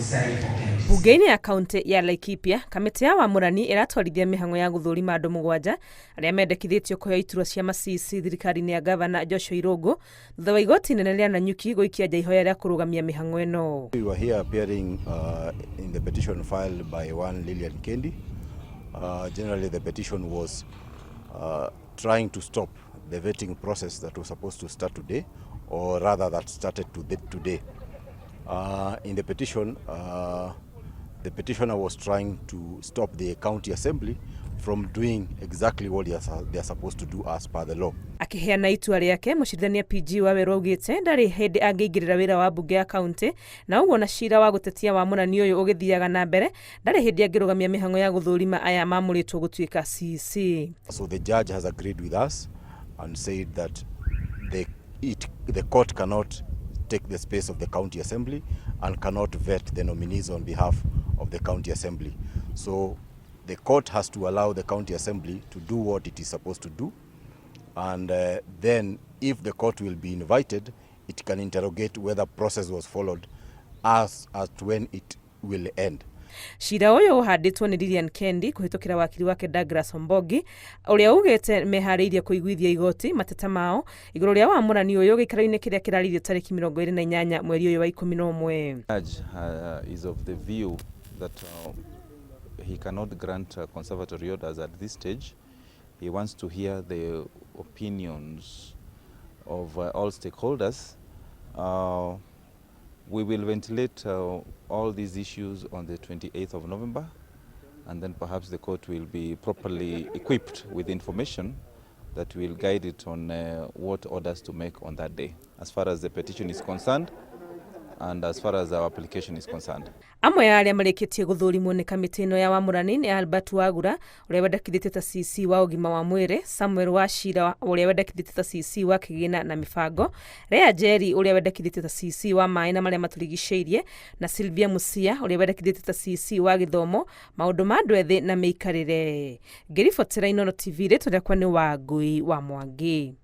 decide for KMTC. Mbunge-inĩ ya kaunti ya Laikipia, kamĩtĩ ya wamũrani ĩratwarithia mĩhang'o ya gũthũrima andũ mũgwanja arĩa mendekithĩtio kũheo iturwa cia macici thirikari-inĩ ya gavana Joshua Irũngũ thutha wa igoti inene rĩa Nanyuki gũikia nja ihoya rĩa kũrũgamia mĩhang'o ĩno. We were here appearing in the petition filed by one Lilian Kendi. Generally, the petition was trying to stop the vetting process that was supposed to start today, or rather that started today. In the petition, the petitioner was trying to stop the county assembly from doing exactly what they are supposed to do as per the law. Akĩheana itua rĩake, mũcirithania PG Waweru augĩte ndarĩ hĩndĩ angĩingĩrĩra wĩra wa mbunge ya kaunti na ũguo na cira wa gũtetia wamũrani ũyũ ũgĩthiaga na mbere ndarĩ hĩndĩ angĩrũgamia mĩhang'o ya gũthũrima aya mamũrĩtwo gũtuĩka CC. So the judge has agreed with us and said that the court cannot take the space of the county assembly and cannot vet the nominees on behalf of the county assembly. So the court has to allow the county assembly to do what it is supposed to do, and then if the court will be invited, it can interrogate whether process was followed as to when it will end. Cira ũyũ ũhandĩtwo nĩ Lilian Kendi kũhĩtũkĩra wakiri wake Douglas Ombogi ũrĩa ugĩte meharĩirie kũiguithia igoti mateta mao igũrũ rĩa wamũrani ũyũ gĩikaro-inĩ kĩrĩa kĩraririo tarĩki 28 mweri ũyũ wa 11. Judge is of the view that he cannot grant conservatory orders at this stage. He wants to hear the opinions of all stakeholders. We will ventilate all these issues on the 28th of November, and then perhaps the court will be properly equipped with information that will guide it on what orders to make on that day, as far as the petition is concerned and as far as our application is concerned. Amwe a arĩa marĩkĩtie gũthũrimwo nĩ kamĩtĩ ĩno ya wamũrani nĩ Albert Wagura ũrĩa wendekithĩtie ta CC wa ũgima wa mwĩrĩ, Samuel Wachira ũrĩa wendekithĩtie ta CC wa kĩgĩna na mĩbango, Lea Njeri ũrĩa wendekithĩtie ta CC wa maĩ na marĩa matũrigicĩirie, na Sylvia Musia ũrĩa wendekithĩtie ta CC wa gĩthomo, maũndũ ma andũ ethĩ na mĩikarĩre. Ngĩribotera Inooro TV, rĩtwa rĩakwa nĩ Wangui wa Mwangi.